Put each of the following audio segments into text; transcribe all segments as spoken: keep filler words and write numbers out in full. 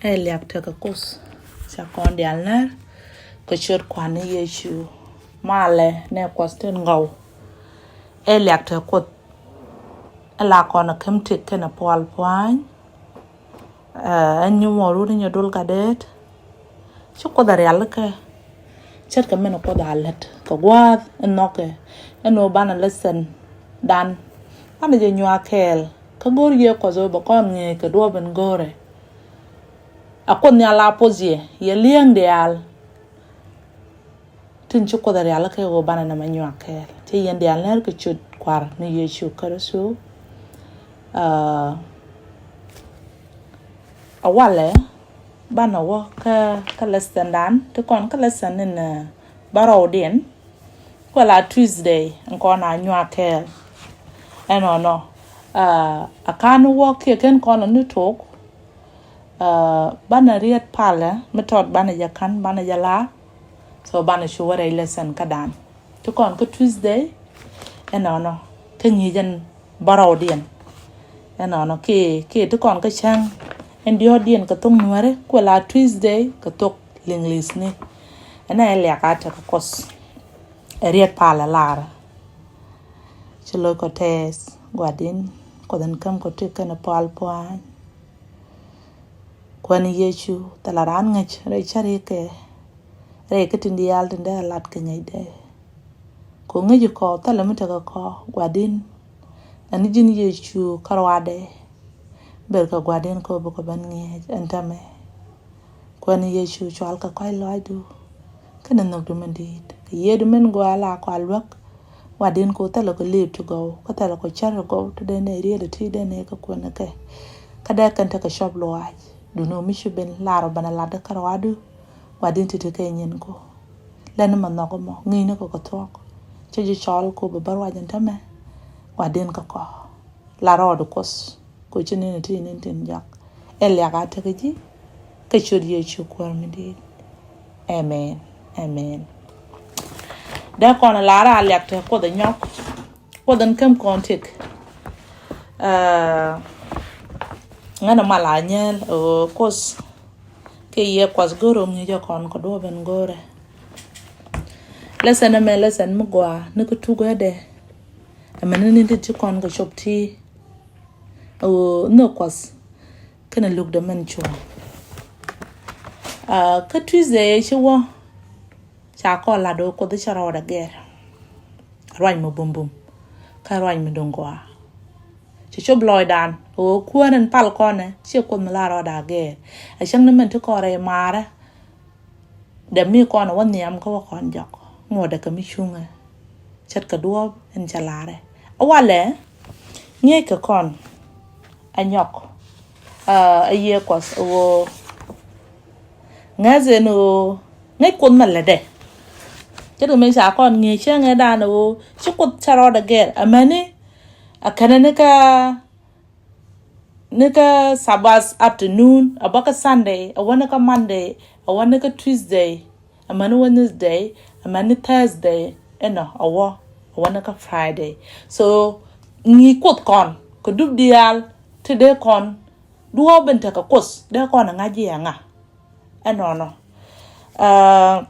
Ɛ liak tekɛ Kuoth. Ca kɔn diaal nɛr kɛ ciöt Kua̱r ni Yecu. Malɛ nɛ Kuɔth tin gɔw. Ɛ liak tekɛ Kuoth. Ɛ la kɔn ɛ kem tik kɛnɛ pual puany. Ɛ nyum wä rut nyɛ dul ka det. Ci Kuoth ɛ rial kɛ. Ce̱tkɛ min Kuoth a lät kɛ gua̱a̱th in nhɔkɛ. Ɛn ɣöö banɛ lesson dan, banɛ jɛ nyuak kɛɛl. Kä go̱r yɛ Kuɔth ɣöö bɛ kɔn ŋi̱i̱c kɛ duɔ̱ɔ̱p in go̱rɛ. A Kuoth Nhial a puɔth yɛ, yɛ li̱eŋ diaal. Tin ci Kuoth a rial kɛ ɣöö banɛ nɛmɛ nyuak kɛɛl. Cɛ yɛn diaal nɛr kɛ ciöt Kua̱r ni Yecu Kritho. Aa, a walɛ banɛ wä kä, kä lesson dan, ti kɔn kä lesson in, ɛ, bärɔwdiɛn. Kuɛ la Tuesday in kɔn a nyuak kɛɛl. Ɛnɔnɔ. Aa, a kan wä kiɛ ken kɔn ni tok. Aa, banɛ riet palɛ mi tɔt banɛ jɛ kan, banɛ jɛ la. So banɛ cu wä rɛy lesson kä dan. Ti kɔn kä Tuesday. Ɛnɔnɔ. Kä ŋi̱i̱c ɛn bärɔwdiɛn. Ɛnɔnɔ kiɛ, kiɛ ti kɔn kä cäŋ ɛn diɔ̱ɔ̱kdiɛn kɛ thok Nuäri, kuɛ la Tuesday kɛ thok Liŋlith ni. Ɛn ɛ liak a tekɛ Kuoth. Ɛ riet palɛ lar. Ci lo̱ckɔ tɛɛth, Gua̱di̱n, Kuoth in käm kɔ ti kɛnɛ pual puany. Kuäär ni Yecu, thilɛ raan ŋäc rɛy cärikɛ, rɛy kä tin diaal tin dee lat kɛ ŋäcdɛ. Kɔ ŋäc kɔ thilɛ mi tekɛ kɔ, Gua̱di̱n. Ɛn ji̱n Yecu kärɔadɛ. Ber kɛ Gua̱di̱n kɔ bikɔ ben ŋi̱eec ɛn täämɛ. Kuäär ni Yecu, cual kɛ kɔ̱a̱c lɔaacdu kɛnɛ nhökdu min di̱i̱t. Kɛ yiëëdu min gɔaa la kɔ a luäk. Gua̱di̱n kɔ thilɛ kɔ liip ti gɔw, kä thilɛ kɔ cär ti gɔw, ti dee nɛ riet ti dee nɛ kɛ kuɛn kɛ. Kä dee kɛn tekɛ cɔp lɔaac. Duundɛ mi ci ben lar ɔ ben a lat kärɔadu. Gua̱di̱n ti̱ti̱ kɛ nyin kɔ. Lɛn ni mɛ nhɔk mɔ, ŋi̱i̱c ni kɔ kɛ thuɔ̱k. Cä ji̱ cɔl kɔ bi bä ruac ɛn täämɛ. Gua̱di̱n kɛ kɔ. La rɔɔdu Kuoth, kɛ ci nini ti nin tin jɔak. Ɛ liak a tekɛ ji̱, kä ciöt Yecu Kuäär mi di̱i̱t. Amen. Amen. Dee kɔn lar a liak tekɛ Kuoth ɛ nyɔk. Kuoth ɛn käm kɔn tik. Aa, ŋän ɛ mal a nyɛɛl ɛ ɣöö Kuoth kiɛ yɛ Kuɔth go̱r ɛ ŋi̱i̱c ɛ kɔn kɛ duɔ̱ɔ̱p ɛn go̱rɛ. Lesson ɛmɛ lesson mi gɔaa ni kä tukädɛ. Ɛmɛn ni ti ti kɔn kɛ cop ti. Ɛ ɣöö nhök Kuɔth kɛnɛ lukdɛ mɛn cuɔ̱ɔ̱ŋ. Aa, kä Tuesday ëë ci wä, ca kɔn lat ɣöö Kuoth cä rɔɔdɛ gɛr. Ruac mi bumbum kä ruac mi duŋ gɔaa. Ci cop lɔcdan ɣöö Kuäär in pal kɔnɛ, ciɛ Kuoth mi la rɔɔdɛ gɛr. Ɛ cäŋ ni mɛn ti kɔn rɛy maarä. Dee mi kɔn wä nhiam kä wä kɔn jɔk. Ŋuɔ̱tdɛ kɛ mi cuŋɛ. Ce̱tkɛ duɔ̱ɔ̱p in cɛ la̱rɛ. A walɛ ŋi̱eec kɛ kɔn. A nyɔk. Aa, a yiëë Kuɔth ɣöö ŋäth ɛn ɣöö ŋäc Kuoth mɛ lätdɛ. Ce̱tkɛ mi ca kɔn ŋi̱eec cäŋɛ dan ɣöö ci Kuoth cä rɔɔdɛ gɛr. Amäni a kɛnɛ ni kä ni kä Sabbath afternoon, a bä kä Sunday, a wä ni kä Monday, a wä ni kä Tuesday, a mäni Wednesday, a mäni Thursday, ɛnɔ a wä, a wä ni kä Friday. So ŋi̱i̱c Kuoth kɔn kɛ dup diaal ti dee kɔn duɔ̱ɔ̱p in tekɛ Kuoth dee kɔn a ŋa̱c ji̱ a ŋa. Ɛnɔnɔ. Aa,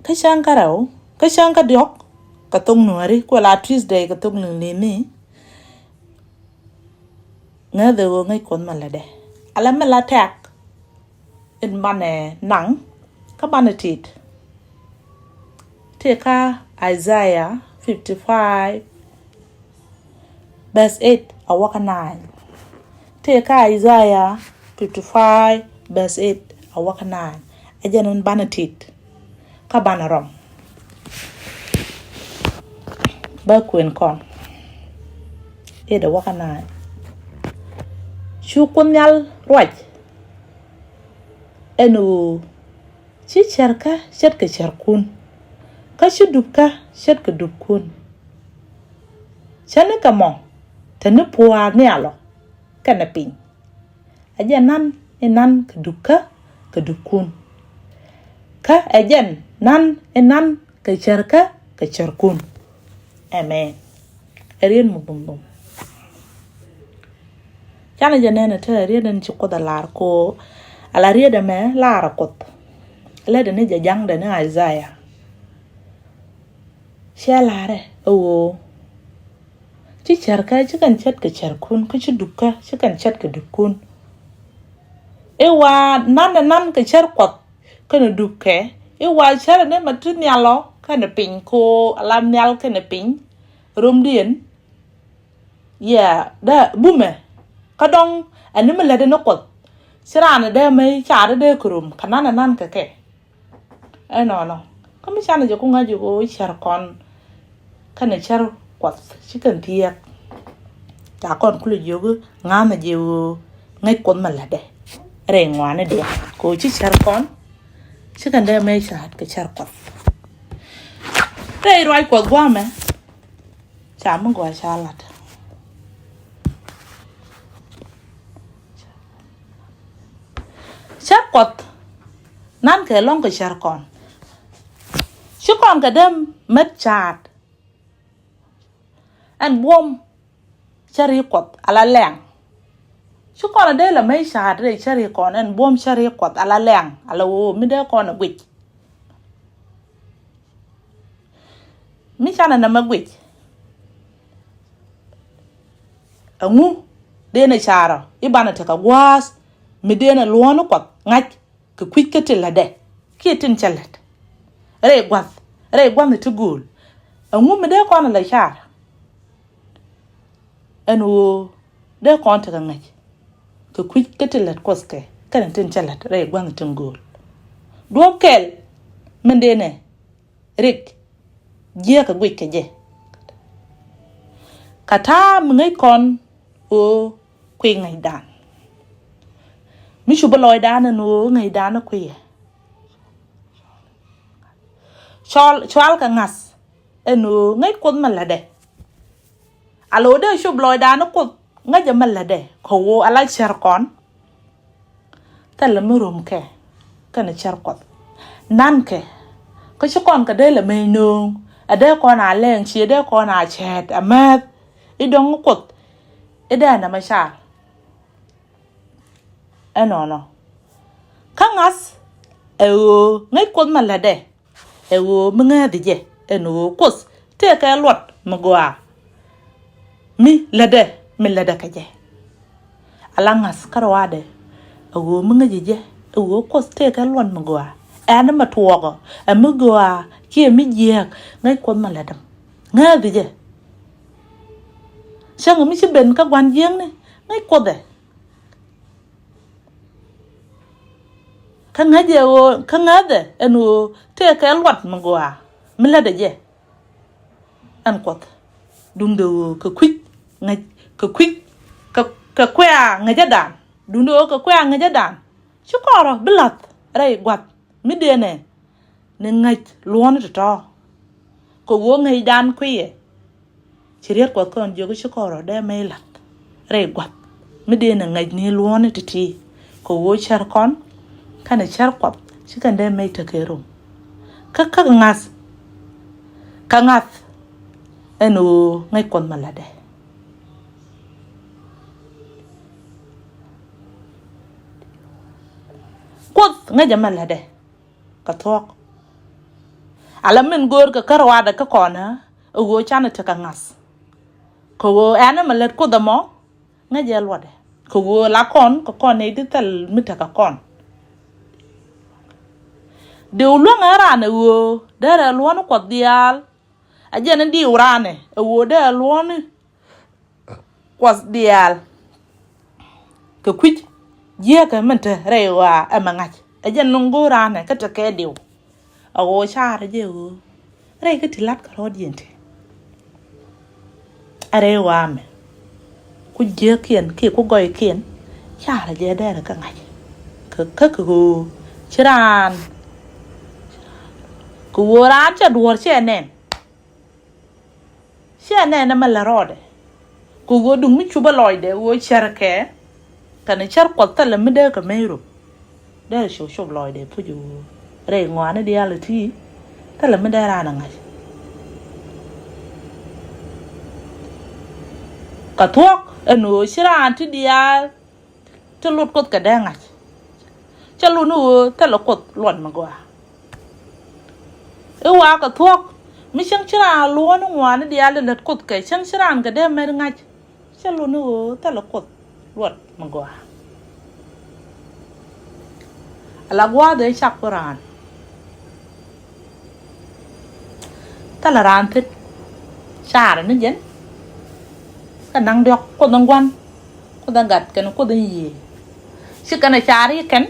kä cäŋ kä rɛw, kä cäŋ kä diɔ̱k, kɛ thok Nuäri, kuɛ la Tuesday kɛ thok Liŋli̱ni. Ŋäth ɛ ɣöö ŋäc Kuoth mɛ lätdɛ. Ala mɛ la tɛk in banɛ naŋ kä banɛ tit. Tëë kä Isaiah fifty-five verse eight a wä kä nine. Tëë kä Isaiah fifty-five verse eight a wä kä nine. Ɛ jɛn in banɛ tit. Kä banɛ rɔm. Bä kuën kɔn. Ëë dee wä kä nine. Cu Kuoth Nhial ruac ɛn ɣöö ci cärkä ce̱tkɛ cärkun, kä ci dupkä ce̱tkɛ dupkun. Cä ni kɛ mɔ te ni pua̱a̱r nhial ɔ kɛnɛ piny. Ɛ jɛn nan i̱ nan kɛ dupkä kɛ dupkun. Kä ɛ jɛn nan i̱ nan kɛ cärkä kɛ cärkun. Amen. Ɛ riet mi bumdum. Canɛ jɛ nɛn ɛ te riet in ci Kuoth ɛ lar ko, ala riet ɛmɛ lar ɛ Kuoth. Lɛ dɛ ni jɛ jaŋdɛ ni Isaiah. Cɛ lar ɛ ɣöö ci cärkä ci kɛn cät kɛ cärkun, kä ci dukä ci kɛn cät kɛ dukkun. I̱ wa nan ɛ nan kɛ cär Kuɔth kɛnɛ dukɛ, i̱ wa cär ni ma ti nhial ɔ kɛnɛ piny ko, ala nhial kɛnɛ piny. Romdiɛn, yɛ dee bumɛ kä dɔŋ ɛn ni mi lätdɛ ni Kuɔth. Ci raan ɛ dee mɛ ca̱a̱t dee kɛ rom kɛ nan ɛ nan kɛ kɛ. Ɛnɔnɔ kä mi canɛ jɛ ku ŋa̱c jɛ ɣöö cär kɔn kɛnɛ cär Kuɔth ci kɛn thiɛɛk. Ca kɔn kulɛ jiök ŋa̱mɛ jɛ ɣöö ŋäc Kuɔth mi lätdɛ rɛy ŋuani diaal kɛ ɣöö ci cär kɔn ci kɛn dee mɛ ca̱a̱t kɛ cär Kuɔth. Rɛy ruac Kuɔth gua̱a̱mɛ ca mi gɔaa ca lat. Cär Kuɔth nan kɛ lɔ̱ŋ kɛ cär kɔn. Ci kɔn kɛ dee mät ca̱a̱t. Ɛn buɔ̱m cäri Kuɔth ala lɛŋ. Ci kɔn a dee la mec ca̱a̱t rɛy cäri kɔn ɛn buɔ̱m cäri Kuɔth ala lɛŋ, ala ɣöö mi dee kɔn a guic. Mi canɛ nɛmɛ guic. Ɛŋu dee nɛ ca̱a̱rɔ i̱ banɛ tekɛ gua̱a̱th mi dee nɛ luɔ̱ɔ̱ni Kuɔth ŋa̱c kɛ kui̱c kä ti lätdɛ kiɛ tin cä lät. Rɛy gua̱th, rɛy gua̱th ti gööl. Ɛŋu mi dee kɔn a lɛ car? Ɛn ɣöö dee kɔn tekɛ ŋäc kɛ kui̱c kä ti lät Kuɔth kɛ kɛnɛ tin cä lät rɛy gua̱th tin gööl. Duɔ̱ɔ̱p kɛl min dee nɛ rik jiäkä guic kɛ jɛ. Kɛ ta̱a̱ mi ŋäc kɔn ɣöö kui̱ ŋäcdan. Mi cu bi lɔcdan ɛn ɣöö ŋäcdan ɛ kui̱ ɛ. Cɔal, cɔal kɛ ŋa̱th ɛn ɣöö ŋäc Kuoth mi lätdɛ. Ala ɣöö dee cop lɔcdan ni Kuoth ŋäcɛ mi lätdɛ kɛ ɣöö ala cär kɔn. Thilɛ mi romkɛ kɛnɛ cär Kuɔth. Nankɛ kä ci kɔn kɛ dee lɛ mec nööŋ, a dee kɔn a lɛŋ, ciɛ dee kɔn a cɛɛt a määth i̱ dɔ̱ŋ Kuoth i̱ dee nɛmɛ car. Ɛnɔnɔ kä ŋa̱th ɛ ɣöö ŋäc Kuoth mi lätdɛ. Ɛ ɣöö mi ŋääthi jɛ ɛn ɣöö Kuoth tëëkɛ luɔt mi gɔaa mi lätdɛ, mi lätdɛ kɛ jɛ. Ala ŋa̱th kä ruaadɛ ɛ ɣöö mi ŋäci jɛ ɛ ɣöö Kuoth tëëkɛ luɔt mi gɔaa. Ɛn mi tuɔɔkɔ ɛ mi gɔaa kiɛ mi jiääk, ŋäc Kuoth mi lätdɛ. Ŋääthi jɛ. Cäŋ mi ci ben kä gua̱n jiääkni, ŋäc Kuoth ɛ. Kä ŋäcɛ ɣöö, kä ŋäcɛ ɛn ɣöö tëëkɛ luɔt mi gɔaa mi lätdɛ jɛ. Ɛn Kuɔth duundɛ ɣöö kɛ kui̱c ŋäc, kɛ kui̱c, kɛ, kɛ kuɛ a ŋäcädan. Duundɛ ɣöö kɛ kuɛ a ŋäcädan ci kɔrɔ bi la̱th rɛy gua̱th mi dee nɛ ni ŋäc luɔ̱ɔ̱ni tɔ̱tɔ̱. Kɛ ɣöö ŋäcdan kui̱ ɛ. Ci riet Kuɔth kɔn jiök ci kɔrɔ dee mec la̱th rɛy gua̱th mi dee nɛ ŋäc ni luɔ̱ɔ̱ni ti̱ti̱. Kɛ ɣöö cär kɔn kɛnɛ cär Kuɔth ci kɛn dee mec tekɛ rom. Kä, kä ŋa̱th, kä ŋa̱th ɛn ɣöö ŋäc Kuɔth mi lätdɛ. Kuoth ŋäcɛ mi lätdɛ kɛ thuɔ̱k. Ala min göörkɛ kä ruaadɛ kä kɔn ɛ ɣöö canɛ tekɛ ŋa̱th. Kɛ ɣöö ɛn mi lät Kuoth ɛmɔ ŋäcɛ luɔtdɛ. Kɛ ɣöö la kɔn kɛ kɔn nɛy ti thil mi tekɛ kɔn. Diw luäŋɛ ran ɛ ɣöö derɛ luɔ̱ɔ̱ni Kuɔth diaal. A jɛn in diw ran ɛ ɣöö derɛ luɔ̱ɔ̱ni Kuɔth diaal. Kɛ kui̱c jiääkä min te rɛy ɣɔaa ɛmɛ ŋa̱c. Ɛ jɛn ni go̱o̱r ran ɛ kä tekɛ diw. A ɣöö carɛ jɛ ɣöö rɛy kä ti la̱t kɛ rɔ̱diɛn ti. A rɛy ɣɔaa mɛ ku jiääkiɛn kiɛ ku gɔykiɛn carɛ jɛ dɛrɛ kä ŋa̱c. Kä, kä kɛ ɣöö ci raan, kɛ ɣöö raan cɛ duɔ̱ɔ̱r cɛ nɛn. Ciɛ nɛnɛ mɛ lɛ rɔɔdɛ. Kɛ ɣöö duŋ mi cupä lɔcdɛ ɣöö cärkɛ kɛnɛ cär Kuɔth thilɛ mi dee kɛ mec rop. Dee cop cop lɔcdɛ puc ɣöö rɛy ŋɔaani diaal ɛ ti thilɛ mi dee raan ɛ ŋa̱c. Kɛ thuɔ̱k ɛn ɣöö ci raan ti diaal ti lut Kuoth kɛ dee ŋa̱c. Cä lut ni ɣöö thilɛ Kuoth luɔt mi gɔaa. I̱ wa̱a̱ kɛ thuɔ̱k mi cäŋ ci raan luɔ̱ɔ̱n i̱ ŋuani diaal ti lät Kuoth kɛ cäŋ ci raan kɛ dee met ŋa̱c. Cä lut ni ɣöö thilɛ Kuoth luɔt mi gɔaa. Ala gua̱a̱th ëë cak ku raan. Thilɛ raan thi̱n. Carɛ ni jɛn. Kɛ naŋ diɔ̱k Kuoth in gua̱n. Kuoth in gat kɛn Kuoth in yiëë. Ci kɛn ɛ car i̱ kɛn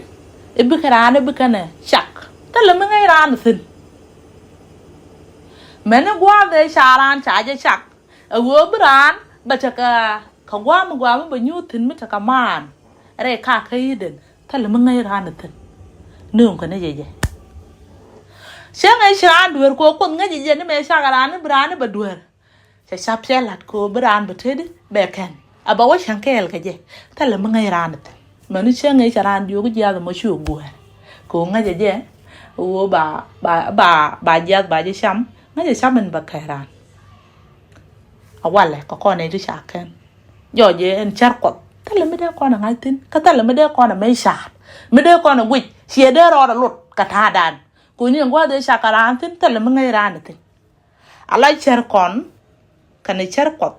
i̱ bikɛ raan i̱ bikɛn ɛ cak. Thilɛ mi ŋäc raan thi̱n. Mɛni gua̱a̱th ëë ca raan ca jɛ cak. Ɛ ɣöö bi raan bɛ tekɛ kɛ gua̱a̱th mi gua̱a̱th mi bɛ nyuuth thi̱n mi tekɛ maan. Rɛy kakä Eden thilɛ mi ŋäc raan thi̱n. Nööŋ kɛ ni jɛ jɛ. Cä ŋäc ci raan dueer kɛ ɣöö Kuoth ŋäc jɛ jɛ ni mëë cakɛ raan ni bi raan ni bɛ dueer. Cɛ ca piɛl la̱t kɛ ɣöö bi raan bɛ teti bɛ kɛn a bɛ wä cäŋ kɛɛl kɛ jɛ. Thilɛ mi ŋäc raan thi̱n. Mɛni cä ŋäc cɛ raan diöök jiaath ɛmɔ ci ɣöö guɛɛr kɛ ɣöö ŋäcɛ jɛ. Ɣöö ba ba ba ba jiaath ba jɛ cam ŋäcɛ cam in bɛ kɛɛl raan. A walɛ kɛ kɔn nɛy ti ca kɛn. Jɔɔc jɛ ɛn cär Kuɔth thilɛ mi dee kɔn ɛ ŋa̱c thi̱n kä thilɛ mi dee kɔn ɛ mëë ca̱a̱t mi dee kɔn ɛ guic ciɛ dee rɔɔdɛ lot kɛ ta̱a̱dan. Kuni ɛn gua̱a̱th ëë cakɛ raan thi̱n thilɛ mi ŋäc raan thi̱n. Ala cär kɔn kɛnɛ cär Kuɔth.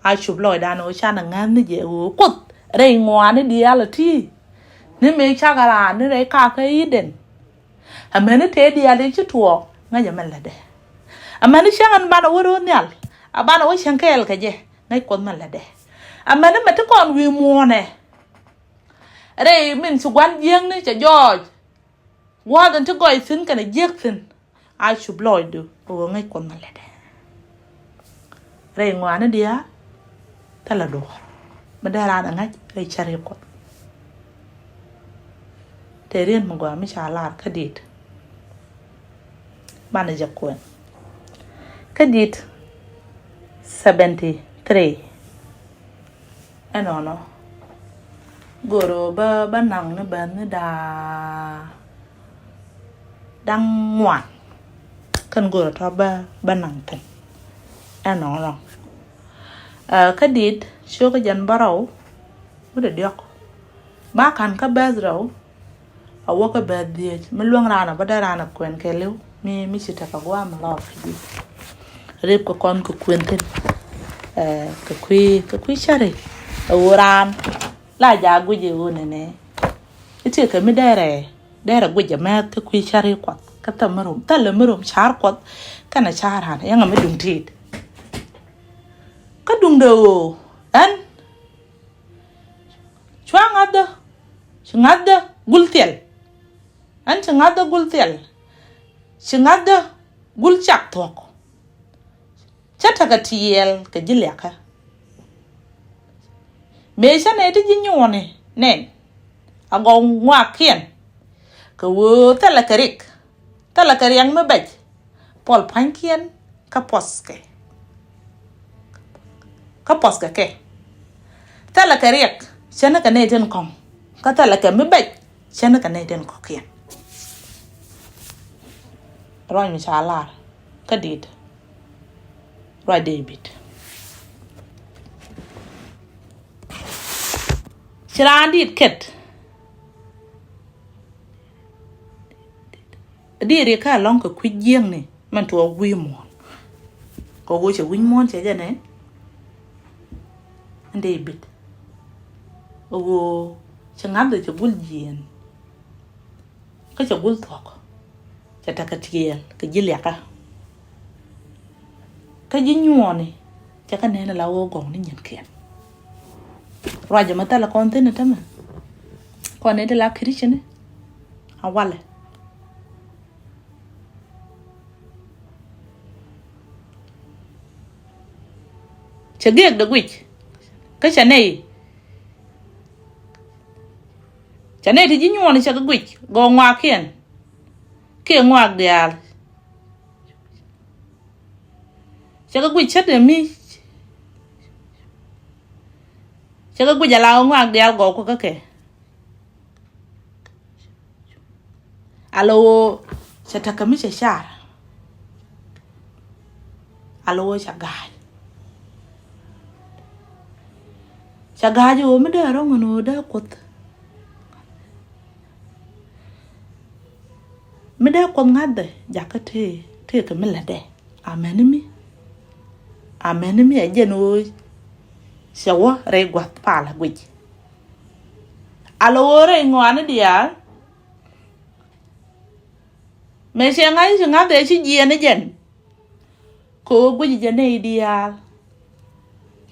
A cup lɔcdan ɣöö canɛ ŋäth ni jɛ ɣöö Kuoth rɛy ŋuani diaal a ti. Ni mëë cakɛ raan ni rɛy kakä Eden. Amäni tëë diaal i̱ ci tuɔɔk ŋäcɛ mɛn lätdɛ. Amäni cäŋ ɛn banɛ wä ro̱o̱ nhial a banɛ wä cäŋ kɛɛl kɛ jɛ ŋäc Kuɔth mɛn lätdɛ. Amäni mɛ ti kɔn wi̱i̱ muɔ̱ɔ̱nɛ. Rɛy min ci gua̱n jiäkni cɛ jɔɔc. Gua̱a̱th in ti gɔɔy thi̱n kɛnɛ jiäk thi̱n. A cup lɔcdu ɣöö ŋäc Kuɔth mi lätdɛ. Rɛy ŋɔaani diaal thilɛ duɔ̱ɔ̱r mi dee raan ɛ ŋa̱c rɛy cäri Kuɔth. Tëë riet mi gɔaa mi ca lar kä dit. Banɛ jɛ kuɛn kä dit seventy three. Ɛnɔnɔ. Goro bä bä naŋ ni bä ni daa da̱ŋ ŋuan. Kɛn goro tɔ bä bä naŋ thi̱n. Ɛnɔnɔ. Kä dit ciokä jɛn bä rɛw. Wut ɛ diɔk. Ba ka̱n kä bäth rɛw. A wäkä bäth dhieec mi luäŋ raan a bä dee raan a kuɛn kɛ li̱w mi mi ci tekɛ gua̱a̱m lɔɔk kɛ ji̱. Rip kɛ kɔn kɛ kuën thi̱n. Kɛ kui̱ kɛ kui̱ cäri. Ɛ ɣöö raan la jaak guic ɛ ɣöö nɛnɛ. I̱ tiɛɛkɛ mi dɛrɛ dɛrɛ guic ɛ mɛth kä kui̱ cäri Kuɔth kä thäl mi rom thäl mi rom ca̱r Kuɔth. Kɛnɛ ca̱r raan yɛŋɛ mi duŋ ti̱i̱t. Kä duŋdɛ ɣöö ɛn Cua ŋa̱thdä, ci ŋa̱thdä gul thil. Ɛn ci ŋa̱thdä gul thil. Ci ŋa̱thdä gul cak thuɔ̱k. Cä tekɛ tiɛɛl kɛ ji̱ liakä. Mëë cä nɛy ti ji̱ nyuɔni nɛn a gɔw ŋuakiɛn. Kɛ wee thilɛ kɛ rik. Thilɛ kɛ riɛk mi bɛc. Puɔl pua̱nykiɛn kä puɔthkɛ. Kä puɔthkɛ kɛ. Thilɛ kɛ riɛk cä ni kɛ nɛy tin kɔ̱ŋ. Kä thilɛ kɛ mi bɛc cä ni kɛ nɛy tin kɔ̱kiɛn. Ruac mi ca lar kä dit. Ruac David. Ci raan dit ket. Diɛt rikä alɔŋ kɛ kui̱ jiäkni mɛn tuɔɔk wi̱i̱ muɔ̱ɔ̱n. Kɛ ɣöö cɛ wi̱c muɔ̱ɔ̱n cɛ jɛ nɛ ɛn dee bit. Ɣöö cɛ ŋa̱th cɛ gul jiɛɛn. Kä cɛ gul thuɔ̱k cɛ tekɛ tiɛɛl kɛ ji̱ liakä. Kä ji̱ nyuɔɔni cɛ kɛ nɛn ala ɣöö gɔw ni nyinkiɛn. Ruacɛ mɛ thilɛ kɔn thi̱n ɛ tämɛ. Kɔn ni ti la Christian ni a walɛ. Cɛ giɛk dɛ guic kä cɛ nɛy. Cɛ nɛy ti ji̱ nyuɔɔni cɛ kɛ guic gɔw ŋuakiɛn. Kiɛ ŋuak diaal. Cɛ kɛ guic cä dee mi. Cɛ kɛ guic ala ɣöö ŋuak diaal gɔw kɛ kä kɛ. Ala ɣöö cɛ tekɛ mi cɛ car. Ala ɣöö cɛ ga̱a̱c. Ɛ ga̱a̱c ɣöö mi dee ro̱ŋ ɛn ɣöö dee Kuoth, mi dee Kuoth ŋa̱thdɛ jakä tëë, tëë kɛ mi lätdɛ. Amäni mi, amäni mi ɛ jɛn ɣöö cɛ wä rɛy gua̱th palä guic. Ala ɣöö rɛy ŋɔaani diaal, mëë cɛ ŋa̱c ci ŋa̱thdɛ ci jiɛɛn ni jɛn. Kɛ ɣöö guic jɛ nɛy diaal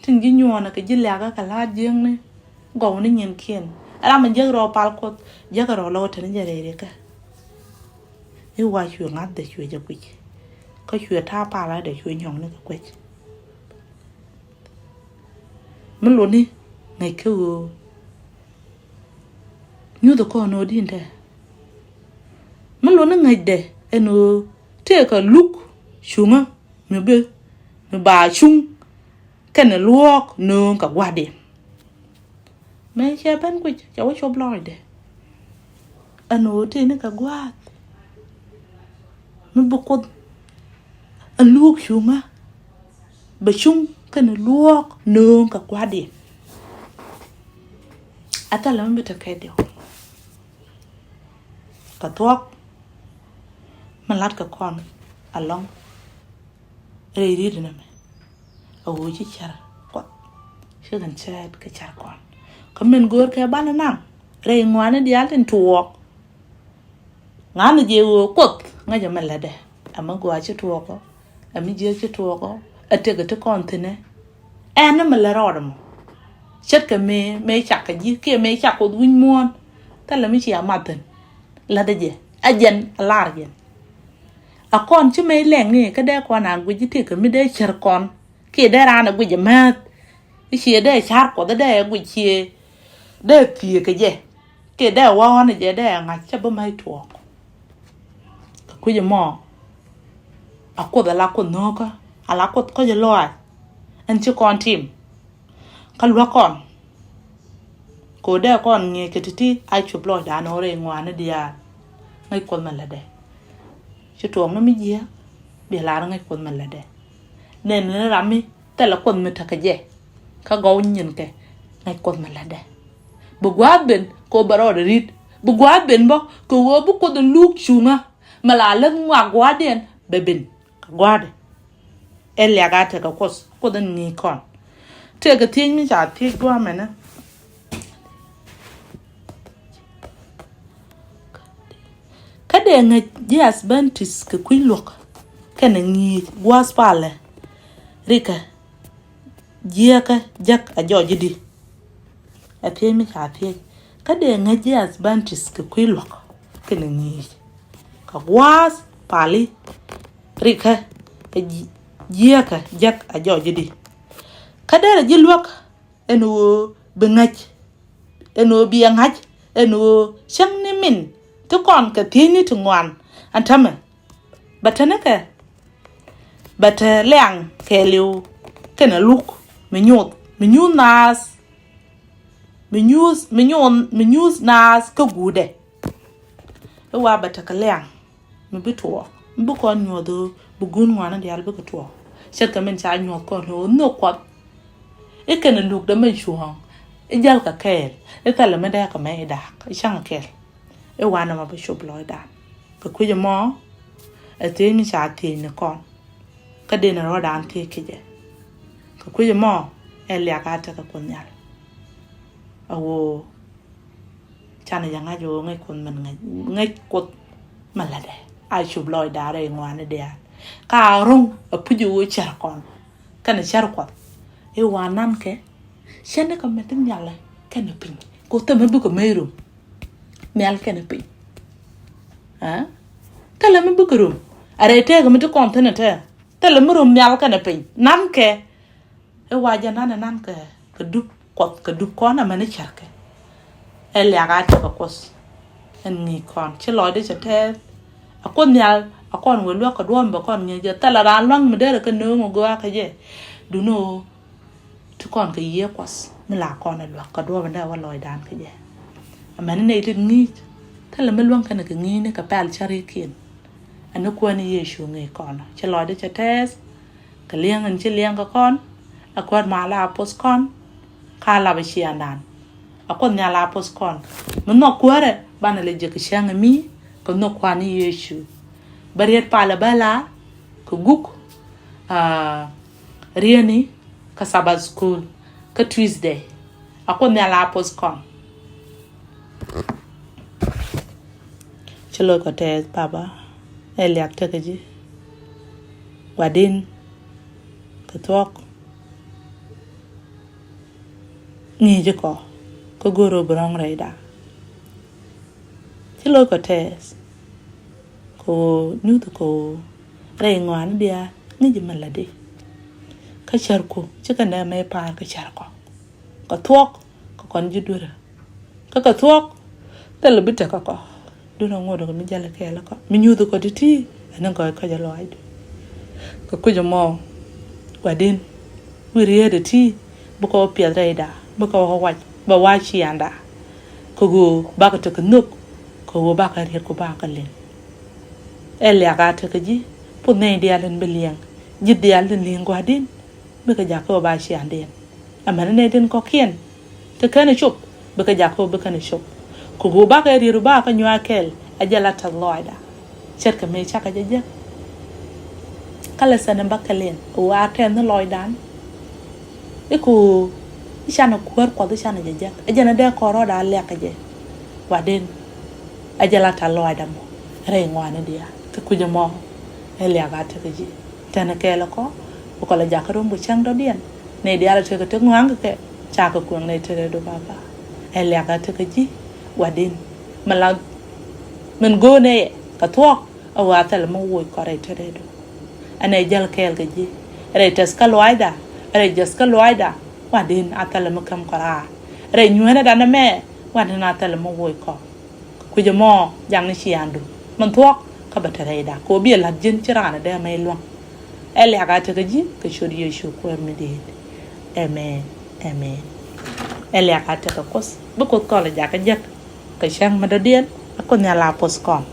tin ji̱ nyuɔɔnɛ kɛ ji̱ lɛ̈kä kɛ la̱a̱t jiäkni gɔw ni nyinkiɛn. Ram in jiäk rɔɔ pal Kuɔth, jiäk rɔɔ lɔ wä te ni jɛ rɛy rikä. I̱ wa cuɛ ŋa̱thdɛ cuɛ jɛ guic. Kä cuɛ ta̱a̱ pal ɣa̱thdɛ cuɛ nyɔkni kɛ kuec. Mi lotni ŋäc kä ɣöö nyuthɛ kɔn ɣöö di̱n tɛ. Mi lotni ŋäcdɛ ɛn ɣöö tëëkɛ luk cuŋä mi bi, mi ba cuŋ kɛnɛ luɔ̱ɔ̱k nööŋ kɛ gua̱a̱thdiɛn. Mëë cɛ ben guic cɛ wä cop lɔcdɛ. Ɛn ɣöö tëë ni kɛ gua̱a̱th mi bi Kuoth ɛ luuk cuŋä bɛ cuŋ kɛnɛ luɔ̱ɔ̱k nööŋ kɛ gua̱a̱thdiɛn. A thilɛ mi bi te kɛ diw. Kɛ thuɔ̱k mi la̱t kɛ kɔn alɔ̱ŋ rɛy ri̱t nɛmɛ. A ɣöö ci cär Kuɔth ci kɛn cäät kɛ cär kɔn. Kä min go̱o̱r kɛ banɛ naŋ rɛy ŋɔaani diaal tin tuɔɔk. Ŋa̱n jɛ ɣöö Kuoth ŋäcɛ mi lätdɛ. Ɛ mi gɔaa ci tuɔɔk ɔ, ɛ mi jiääk ci tuɔɔk ɔ, ɛ tëkɛ ti kɔn thi̱nɛ. Ɛn ni mi lät rɔɔdɛ mɔ. Ce̱tkɛ mëë, mëë cak kɛ ji̱ kiɛ mëë cak Kuoth wi̱c muɔ̱ɔ̱n. Thilɛ mi cia math thi̱n. Lätdɛ jɛ ɛ jɛn a lar jɛn. A kɔn ci mëë lɛŋ ni kä dee kɔn a guic ji̱ tëkɛ mi dee cär kɔn kiɛ dee raan a guic a määth. I̱ ciɛ dee ca̱r Kuɔth dee guic ciɛ dee thiëëk kɛ jɛ. Kiɛ dee wa̱a̱n jɛ dee ŋa̱c cä bi ma̱c tuɔɔk. Kɛ kui̱c ɛmɔ a Kuoth ala Kuoth nhöökä, ala Kuoth kɔ̱c ɛ lɔaac. Ɛn ci kɔn tim kä luäk kɔn. Kɛ ɣöö dee kɔn ŋi̱eec kɛ ti̱ti̱ a cop lɔcdan ɣöö rɛy ŋɔaani diaal ŋäc Kuoth mi lätdɛ. Ci tuɔɔk ni mi jiääk bia lar ŋäc Kuoth mi lätdɛ. Nɛn ni ram mi thilɛ Kuoth mi tekɛ jɛ kä gɔw nyinkɛ ŋäc Kuoth mi lätdɛ. Bi gua̱a̱th ben kɛ ɣöö bɛ rɔɔdɛ ri̱t. Bi gua̱a̱th ben bä kɛ ɣöö bi Kuoth in luuk cuŋä mi la läth ŋɔak gua̱a̱thdiɛn bɛ ben kɛ gua̱a̱thdɛ. Ɛ liak a tekɛ Kuoth, Kuoth in ŋi̱i̱c kɔn. Tëëkɛ thiec mi ca thiec gua̱a̱mɛnɛ. Kä dee ŋäc ji̱ Adventist kɛ kui̱ luɔ̱k kɛnɛ ŋi̱i̱c gua̱a̱th palä rikä jiääkä jek a jɔɔc i̱di? Ɛ thiec mi ca thiec. Kä dee ŋäc ji̱ Adventist kɛ kui̱ luɔ̱k kɛnɛ ŋi̱i̱c kɛ gua̱a̱th pali rikä jiääkä jek a jɔɔc i̱di? Kä derɛ ji̱ luäk ɛn ɣöö bi ŋäc, ɛn ɣöö bi ɛ ŋa̱c ɛn ɣöö cäŋ ni min ti kɔn kɛ thiecni ti ŋuan ɛn täämɛ. Bɛ te ni kɛ, bɛ te liaŋ kɛɛliw kɛnɛ luk mi nyuuth, mi nyuuth naath, mi nyuuth, mi nyuuth, mi nyuuth naath kä guutdɛ. I̱ wa bɛ tekɛ liaŋ mi bi tuɔɔk, mi bi kɔn nyuɔth ɣöö bi guut ŋuani diaal bikɛ tuɔɔk. Ce̱tkɛ min ca nyuɔth kɔn ɣöö nhök Kuɔth i̱ kɛnɛ lukdɛ min cuɔ̱ɔ̱ŋ i̱ jäl kɛ kɛɛl i̱ thilɛ mi dee kɛ mɛ i̱ da̱a̱k i̱ cäŋ kɛɛl. I̱ wanɛ mɔ bi cop lɔcdan. Kɛ kui̱c ɛmɔ ɛ thiec mi ca thiec ni kɔn. Kä dee ni rɔ̱dan thiec kecɛ. Kɛ kui̱c ɛmɔ ɛ liak a tekɛ Kuoth Nhial. A ɣöö canɛ jɛ ŋa̱c ɣöö ŋäc Kuoth min ŋäc, ŋäc Kuoth min lätdɛ. A cop lɔcdan rɛy ŋuani diaal. Ka a ro̱ŋ a puc ɣöö cär kɔn kɛnɛ cär Kuɔth. I̱ wa nankɛ cä ni kɛ mɛ ti nhialɛ kɛnɛ piny. Kɛ ɣöö thilɛ mi bikɛ mec rom nhial kɛnɛ piny. Aa? Thilɛ mi bikɛ rom. A rɛy tëëkɛ mi ti kɔn thi̱n ɛ tɛɛ. Thilɛ mi rom nhial kɛnɛ piny. Nankɛ. I̱ wa jɛ nanɛ nankɛ kɛ dup Kuɔth kɛ dup kɔn amäni cärkɛ. Ɛ liak a tekɛ Kuoth. Ɛn ŋi̱i̱c kɔn ci lɔcdɛ cɛ tɛɛth. A Kuoth Nhial a kɔn wee luäk kɛ duɔ̱ɔ̱p mi bɛ kɔn ŋi̱i̱c jɛ thilɛ raan lua̱ŋ mi derɛ kɛ nööŋ ɛ gɔaa kä jɛ. Duŋni ɣöö ti kɔn kɛ Yiëë Kuɔth mi la kɔn ɛ luäk kɛ duɔ̱ɔ̱p in dee wä lɔcdan kä jɛ. Amäni nɛy tin ŋi̱i̱c thilɛ mi luäŋ kɛnɛ kɛ ŋi̱i̱cni kɛ pɛl cärikiɛn. Ɛn ni Kuäär ni Yecu ŋi̱i̱c kɔn ci lɔcdɛ cɛ tɛɛth. Kɛ li̱eŋ in ci li̱eŋ kɛ kɔn a Kuäär mal a poth kɔn. Ka lapɛ ciaaŋdan. A Kuoth Nhial a poth kɔn. Mi nhɔk kuäärɛ banɛ lɛ jek kɛ cäŋ ɛ mi kɛ nhɔk Kua̱r ni Yecu. Bɛ riet palɛ bä la kɛ guk, ah, rieni kɛ Sabbath school kä Tuesday. A Kuoth Nhial a poth kɔn. Ci loc kɔ tɛth Baba, ɛ liak tekɛ ji̱. Gua̱di̱n kɛ thuɔ̱k. Ŋi̱i̱c kɔ kä go̱o̱r ɣöö bi rɔ̱ŋ rɛyda. Ci loc kɔ tɛth kɛ ɣöö nyuth kɔ ɣöö rɛy ŋɔaani diaal ŋi̱i̱c mi lätdi. Kä cärku cikɛ nɛmɛ pa̱a̱r kɛ cär kɔ. Kɛ thuɔ̱k kɛ kɔn ji̱ duerä. Kä kɛ thuɔ̱k thilɛ bi tekɛ kɔ. Duundɛ ŋot kɛ mi jäl kɛɛl kɔ mi nyuth kɔ ti̱ti̱. Ɛn ni gɔɔy kɔc ɛ lɔaacdu. Kɛ kui̱c ɛmɔ Gua̱di̱n, wi̱i̱ rieetdɛ ti̱ti̱ bikɛ wä piɛth rɛyda, bikɛ wä wac, bɛ wa̱a̱ ciaaŋda. Kɛ ɣöö bakɛ tekɛ nhök, kɛ ɣöö bakɛ riet ku bakɛ liŋ. Ɛ liak a tekɛ ji̱, puɔth nɛy diaal in bi liɛŋ, ji̱ diaal in liŋ Gua̱di̱n. Bikɛ jakä wä ba ciaaŋdiɛn. Amäni nɛy tin kɔ̱kiɛn ti kɛn ɛ cop, bikɛ jakä wä bi kɛn ɛ cop. Kɛ ɣöö bakɛ riet wä bakɛ nyuak kɛɛl, ɛ jɛ la tɛth lɔaacda. Ce̱tkɛ mëë cakɛ jɛ jek. Kä lɛ sɛn in bä kɛl in ɛ ɣöö a tɛth ni lɔaacdan. I̱ kɛ ɣöö i̱ canɛ kuäär Kuɔth i̱ canɛ jɛ jek. Ɛ jɛn ɛ dee kɔn rɔɔdɛ a liak kɛ jɛ. Gua̱di̱n, ɛ jɛ la tɛth lɔaacda mɔ rɛy ŋɔaani diaal. Kɛ kui̱c ɛmɔ ɛ liak a tekɛ ji̱. Tɛn kɛɛl kɔ, bi kɔ lɛ jakä rom kɛ cäŋ dɔ̱diɛn. Nɛy diaal a tekɛ te ŋɔaŋ kɛ kɛ, cakɛ kueŋ nɛy te rɛɛdu Baba. Ɛ liak a tekɛ ji̱, Gua̱di̱n. Mi la min go̱o̱r nɛy kɛ thuɔ̱k, ɛ ɣöö a thilɛ mi woc kɔ rɛy te rɛɛdu. Ɛ nɛy jäl kɛɛl kɛ ji̱ rɛy tɛth kä lɔaacda, rɛy jäth kä lɔaacda. Gua̱di̱n, a thilɛ mi käm kɔ raar rɛy nyuenädan ɛmɛ. Gua̱di̱n, a thilɛ mi woc kɔ. Kɛ kui̱c ɛmɔ jakni ciaaŋdu min thuɔ̱k kä bɛ te rɛyda kɛ ɣöö bi ɛ la̱t ji̱n ci raan ɛ dee mɛ i̱ luäŋ. Ɛ liak a tekɛ ji̱ kɛ ciöt Yecu Kuäär mi di̱i̱t. Amen. Amen. Ɛ liak a tekɛ Kuoth, bi Kuoth kɔl ɛ jakä jek kɛ cäŋ mi dɔ̱diɛn. A Kuoth Nhial a poth kɔn.